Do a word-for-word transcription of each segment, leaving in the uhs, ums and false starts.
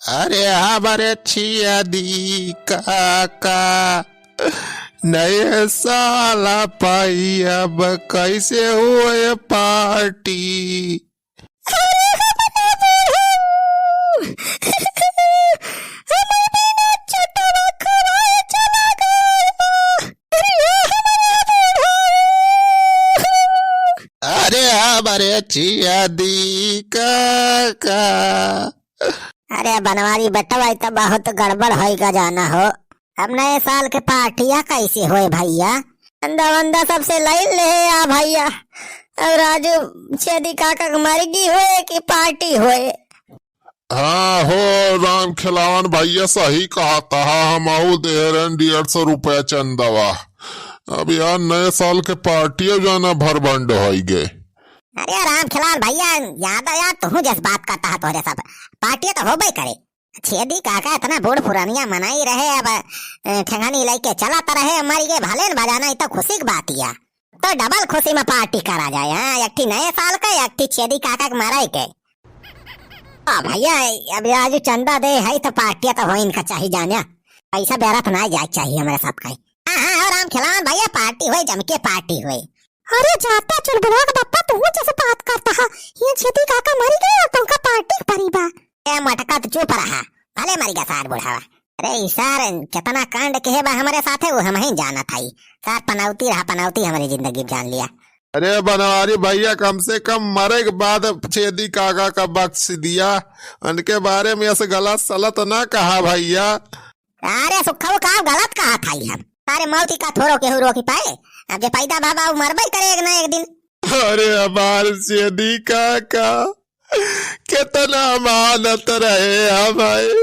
अरे हमरे छेदी काका, नए साल पाई अब कैसे होए पार्टी? अरे हमरे छेदी काका। अरे बनवारी बेटवा, ई त बहुत गड़बड़ होई गजाना हो। अब नए साल के पार्टिया कैसे होए भइया? चंदा वंदा सबसे लई ले आ भइया। अब राजू छेदी काका के मरगी होए कि पार्टी होए? हाँ हो राम खिलावन भइया, सही कहत हा, हमहू देहे रहेन डेढ़ सौ रुपया चंदवा। अब यार नए साल के पार्टियो जाना भरबंड होई गे। अरे राम खिलावन भइया, याद आया तुहू जस बात करत हा तोहरे सब। पार्टियो तो होबे करे। छेदी काका इतना बूढ़ पुरानिया मनई रहे, अब, अ, ठेंगानी लइके चलत रहे, मरि गे भले न बजाना, ई तो खुशी की बात या। तो डबल खुशी में पार्टी करा जाए, हाँ, एक ठी नए साल का, एक ठी छेदी काका के मरई के। आ भइया, अब आज चंदा दे है तो पार्टिया तो होइन का चाही जाना, पैसा बेरत ना जाए चाही हमरे सब का। हाँ, हाँ, हो राम खिलावन भइया, पार्टी होई, जम के पार्टी होई। अरे जाता चुलबुलवा के बप्पा, तू जस बात करत हा, ये छेदी काका मरि गए और तुमका पार्टी परी बा। ए मटका, तू चुप रहा, भले मरि गया सार बुढ़ावा। अरे ई सार केतना कांड केहे बा हमरे साथे, वो हमही जानत हई। सार पनौती रहा, पनौती हमरी जिंदगी में जान लिया। अरे बनवारी भइया, कम से कम मरे के बाद छेदी काका का बख्श दिया, उनके बारे में ऐसे गलत सलत ना कहा भइया। अरे सुखऊ, का गलत कहत हई हम? अरे मौत का थोरो केहू रोकी पाए, अब जे पैदा भा बा, उ मरबे करे एक ना एक दिन। अरे हमार छेदी काका, केतना अमानत रहे हमारे,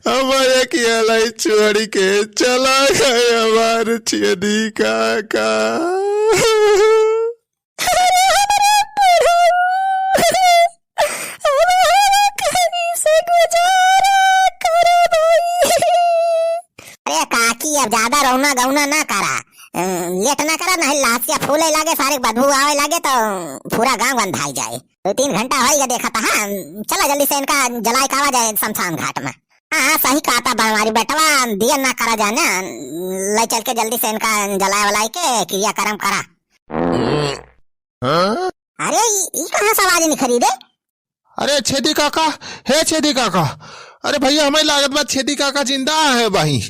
हमारे अकेला ही छोड़ के चला गए हमार छेदी काका। अरे बुढ़ऊ, अब हम कैसे गुजारा करे भाई? अरे काकी, अब ज्यादा रौना गौना ना करा, अ, लेट ना करा, नहीं लासिया फूले लागे, सारे बदबू आवे लागे तो पूरा गांव गंधाई जाए। दो तीन घंटा होई गया देखत हा, चला जल्दी से इनका जलाए के आवा जाए शमशान घाट में। हाँ, हाँ, सही कहत हा बनवारी बेटवा, दिया ना करा जाना, ले चल के जल्दी से इनका जलाए वलाए के क्रियाकर्म करा। हाँ? अरे, ई, ई कहाँ से आवाज निकली रे? अरे छेदी काका, हे छेदी काका, अरे भइया, हमें लागत बा छेदी काका जिंदा है भाई।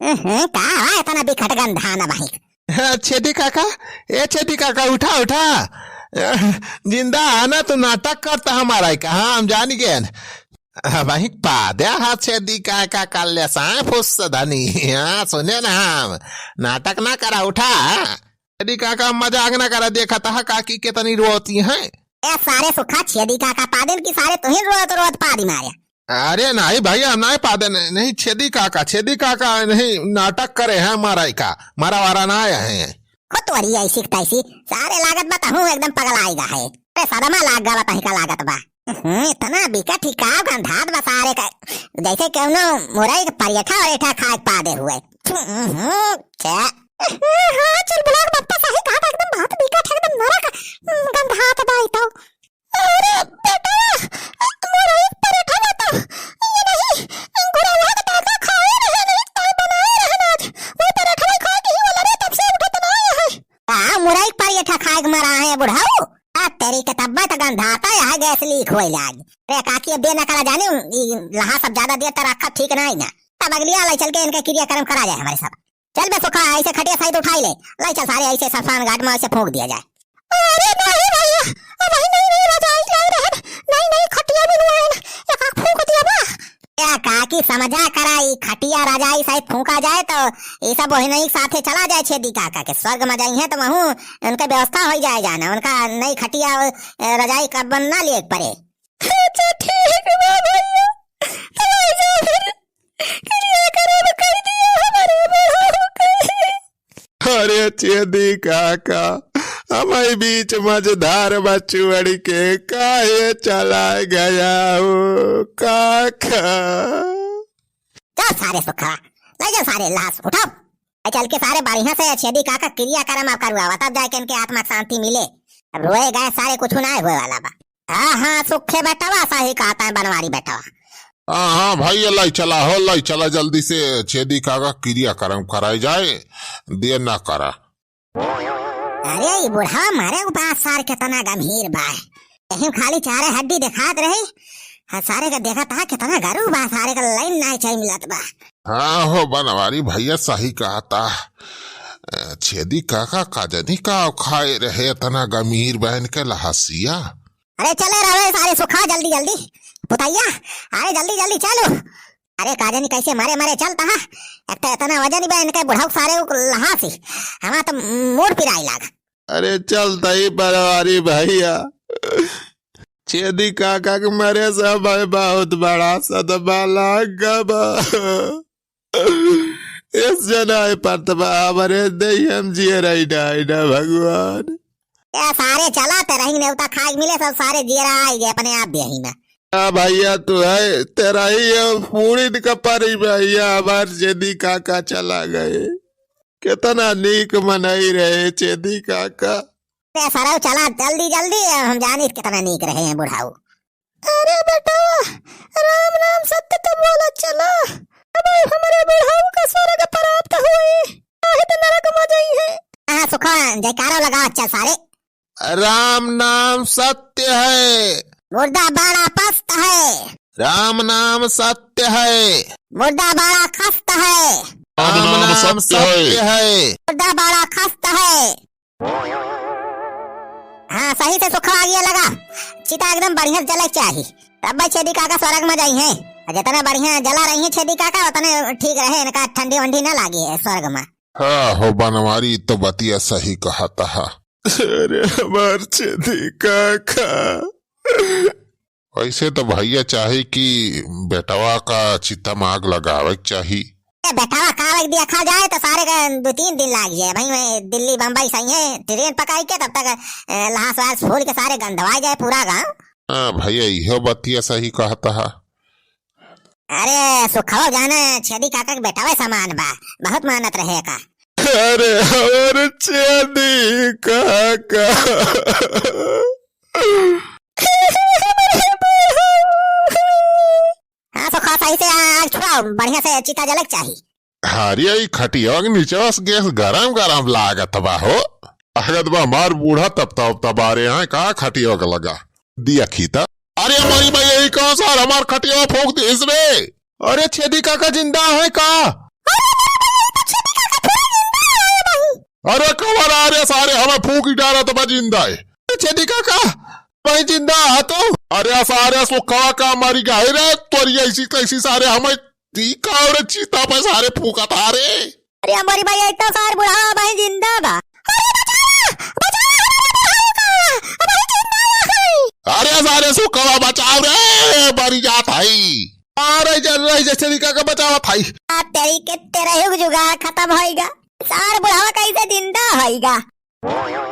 हम्म, का हुआ इतना बिकट गंधाना भाई? छेदी काका, ए छेदी काका, उठा, उठा। जिंदा है ना, तू नाटक करत हा हमारा का, हाँ, हम जान गए। भाई पाद्या हा छेदी काका, काल्या साए फुस धनी। हाँ, सुने ना हम, नाटक ना करा, उठा। छेदी काका मजाक ना करा, देखत हा काकी केतनी रोती हैं। ए सारे सुखा, छेदी काका पादिन की सारे तुहिन रोत रोत पादी मारे। अरे नहीं भाई, हम नहीं पादे, नहीं, नहीं, छेदी काका, छेदी काका नहीं, नाटक करे हैं मारा का, मारा वारा ना आया है। हो तोरी ऐसी की तैसी, सारे लागत बा तहूँ एकदम पगलाइगा है। अरे सदमा लाग गा बा तही का लागत बा। हम्म, इतना बिकट ही का गंधात बा सारे का, जैसे केवनो मुरई के परेठा वरेठा खाए के पादे हुए। हम्म, क्या? हाँ, चुलबुला के बप्पा सही कहा था, एकदम बहुत बिकट है, एकदम नरक, हम्म, गंधात बा ई तो। अरे बेटा, मुरई के परेठा बा तो, ये नहीं, गुड़वा के दादा खाए रहे नहीं, तो बनाए रहे आज। वो परेठा खा के ही वाला रे, तब से उठत ना है। का मुरई के परेठा खाए के मरा है बुढ़ऊ? आ तेरी के तब्बा त गंधाता है, गैस लीक होए लाग। रे काकी, अब देर ना करा जाने, ई लहा सब ज्यादा देर तक रखा ठीक ना है ना। तब अगली आला चल के इनका क्रियाकर्म करा जाए हमारे सब। चल बे सुखा, ऐसे खटिया सहित उठाई ले, लाई चल सारे ऐसे शमशान घाट में ऐसे फूंक दिया जाए। अरे नहीं भैया, अब नहीं, नहीं, नहीं, रजाई लाई रहन, नहीं, नहीं, खटिया भी नुआन, एक आँख फूंक दिया बा। ए काकी समझा करा, ई खटिया रजाई सहित फूंका जाए तो ई सब वही नहीं साथे चला जाए छेदी काका के स्वर्ग में जाई है तो वहूँ उनके व्यवस्था हो जाए जाना, उनका नई खटिया, ए, रजाई कब ना लिए पड़े। अच्छा ठीक बा भैया, तो ऐसा फिर क्रियाकर्म कर दिया हमारे बहू के। अरे छेदी काका, हमारे बीच मझधार बचुअड़ के काहे चला गया हो काका? जाओ सारे सुखा, ले जाओ सारे लाश उठाओ। ले चल के सारे बढ़िया से छेदी काका क्रियाकर्म अब करवावा, तब जाके इनके आत्मा के शांति मिले। अब रोए गए सारे, कुछ ना हुए वाला बा। हाँ, हाँ, सुखे बेटवा, सही कहता है बनवारी बेटवा। हाँ, हाँ भइया, लाई चला हो, लाई चला जल्दी से, छेदी काका क्रियाकर्म कराई जाए, देर ना करा। अरे, ई बुढ़वा मरे उ बा सार, केतना गंभीर बा। यही खाली चारे हड्डी देखात रही। हाँ, सारे का देखत हा, केतना गरू बा, सारे का लाइन नाई चाही मिलत बा। हाँ हो बनवारी भइया, सही कहत हा। अ, छेदी काका का जनी का खाए रहे, एतना गंभीर बा इनके लहसिया। अरे चले रहे सारे सुखा, जल्दी जल्दी। पुतैया, अरे जल्दी जल्दी चलो। अरे का जनी कैसे मरे मरे चलत हा। एक तो एतना वजन बा इनके बुढ़ऊ सारे उ लहासी। हमार तो मूड़ पिराई लाग। अरे चलत ही बनवारी भइया। छेदी काका के मरे से हमें बहुत बड़ा सदमा लाग बा। इस जनाए पर तबा हमरे दई हम जिए रही ना, ना भगवान। ए सारे चला ते रही नेवता खाए मिले सब सारे जिए रहा है ये अपने आप भी यही ना। आ भइया तू है, तेरा ही ये पूरी का परी भइया, हमार छेदी काका चला गए। केतना नीक मनई रहे छेदी काका। ए सरऊ चला जल्दी जल्दी, हम जानी केतना नीक रहे हैं बुढ़ऊ। अरे बेटा, राम नाम सत्य तो बोला चला। अब हमरे बुढ़ऊ का स्वर्ग प्राप्त हुई, काहे तो नरक में जाई है। हाँ सुखा, जयकारा लगा चल सारे। राम नाम सत्य है। मुर्दा बड़ा पस्त है। राम नाम सत्य है। मुर्दा बड़ा खस्त है। राम नाम सत्य है। मुर्दा बड़ा खस्त है। हाँ, सही से सुखवा आगिया लगा। चिता एकदम बढ़िया जले के चाही। तब भाई छेदी काका स्वर्ग में जाई हैं। और जितना बढ़िया जला रही हैं छेदी काका, उतने ठीक रहे, इनका ठंडी वंडी ना लागी है स्वर्ग में। हाँ हो बनवारी, तो बतिया सही कहत हा। अरे हमार छेदी काका। वैसे तो भइया चाही कि बेटवा का चिता में आग लगावे के चाही। ए, बेटवा का आग दिया खा जाए तो सारे का दो तीन दिन लाग जाए भाई। मैं दिल्ली बम्बई सही है, ट्रेन पकड़ के तब तक, ए, लहास वहास फूल के सारे गंधवा जाए पूरा गाँव। हाँ भइया, इहो बतिया सही कहत हा। अरे सुखवा जाने छेदी काका के बेटवा समान बा, बहुत मानत रहे का। अरे हमार छेदी काका। हाँ, सुखा सही से आग छुड़ाओ, बढ़िया से चिता जले के चाही। अरे, ई खटिया के नीचे बस गैस गरम गरम लागत बा हो। लागत बा हमार बूढ़ा तब तब तब आ रहे हैं का खटिया के लगा। दिया खीता। अरे हमारी भाई, यही कौन सा हमार खटिया फूंक दे इसने? अरे छेदी काका जिंदा है का? अरे कवर आ रे सारे, हमें फूंक ही डाला तो बा जिंदा है। अरे छेदी काका, भाई जिंदा है तू? अरे सारे सुखवा का मरी गए रे, तोरी ऐसी तैसी सारे हमें ती का रे चीता पे सारे फूंका था रे। अरे हमारी भाई, एक तो सार बुढ़ावा भाई जिंदा बा। अरे बचावा, बचावा हमारे बुढ़ाऊ का, भाई जिंदा है। अरे सारे सुखवा बचाओ रे, मरी जात है। अरे जल रही जैसे निका का बचावा था। आ तेरी के तेरा युग जुगाड़ खत्म होइगा। सार बुढ़ावा कैसे जिंदा होइगा?